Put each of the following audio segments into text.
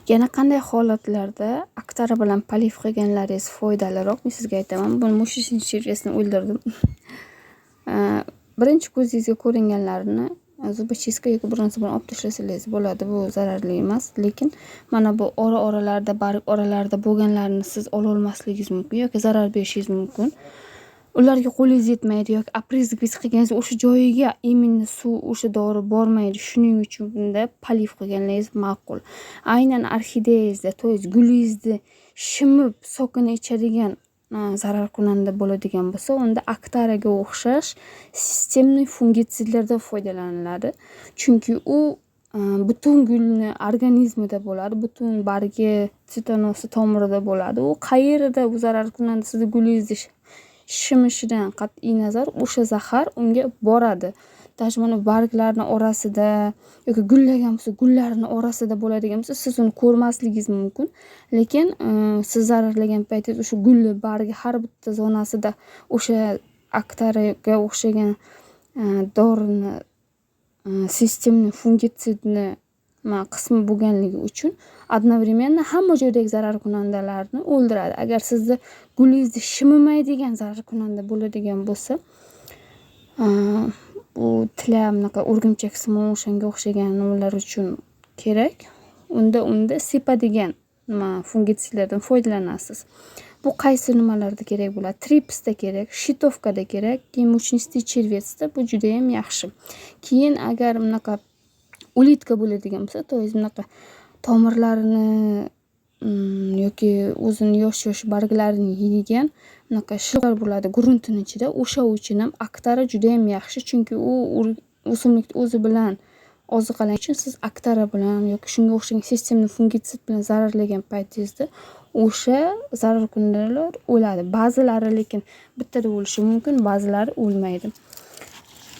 Yana qanday holatlarda Aktara bilan полив qilganlaringiz foydaliroq, men sizga aytaman. Buni мучнистый червец ni o'ldirdim. Birinchi ko'zingizga ko'ringanlarini зубочистка yoki bir narsa bilan olib tashlasangiz bo'ladi. Bu zararli emas. Lekin mana bu ora oralarda, barg oralarida bo'lganlarini siz ololmasligingiz mumkin yoki zarar berishingiz mumkin. Ularga qo'lingiz yetmaydi yoki опрыскивать qilganingizda o'sha joyiga именно suv, o'sha dori bormaydi. Shuning uchun bunda полив qilganlaringiz ma'qul. Aynan orxideyangizda, то есть gulingizni shimib сок ini ichadigan zararkunanda bo'ladigan bo'lsa, unda Aktaraga o'xshash системный fungitsidlardan foydalaniladi. Chunki u butun gulni organizmida bo'ladi, butun bargi, цветонос i tomirida bo'ladi. U qayerida bu zararkunanda sizni gulingizni shimishidan qat'iy nazar o'sha zahar unga boradi. Даже mana barglarni orasida yoki gullagan bo'lsa, gullarni orasida bo'ladigan bo'lsa, siz uni ko'rmasligingiz mumkin. Lekin siz zararlagan paytingiz o'sha gulni bargi har bitta zonasida o'sha Aktaraga o'xshagan dorini, системный fungitsidni qismi bo'lganligi uchun одновременно hamma joydagi zararkunandalarni o'ldiradi. Agar sizni gulingizni shimimaydigan zararkunanda bo'ladigan bo'lsa, bu tila, bunaqa o'rgimchaksimon, o'shanga o'xshagan nimalar uchun kerak. Unda sepadigan nima fungitsidlardan foydalanasiz. Bu qaysi nimalarda kerak bo'ladi? Tripsda kerak, щитовка da kerak, keyin мучнистый червец da bu judayam yaxshi. Keyin agar bunaqa улитка bo'ladigan bo'lsa, то есть bunaqa tomirlarini yoki o'zini yosh yosh barglarini yeydigan bunaqa shilqlar bo'ladi gruntini ichida. O'sha uchun ham Aktara judayam yaxshi, chunki u o'simlikni o'zi bilan oziqlanish uchun siz Aktara bilan yoki shunga o'xshagan системный fungitsid bilan zararlagan paytingizda o'sha zararkunandalar o'ladi. Ba'zilari lekin bittada o'lishi mumkin, ba'zilari o'lmaydi.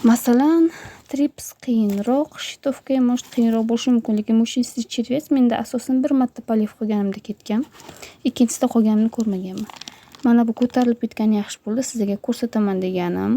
Masalan, trips qiyinroq, щитовка ham может qiyinroq bo'lishi mumkin, lekin мучнистый червец menda asosan bir marta полив qilganimda ketgan. Ikkinchisida qolganini ko'rmaganman. Mana bu ko'tarilib ketgani yaxshi bo'ldi, sizlarga ko'rsataman deganim.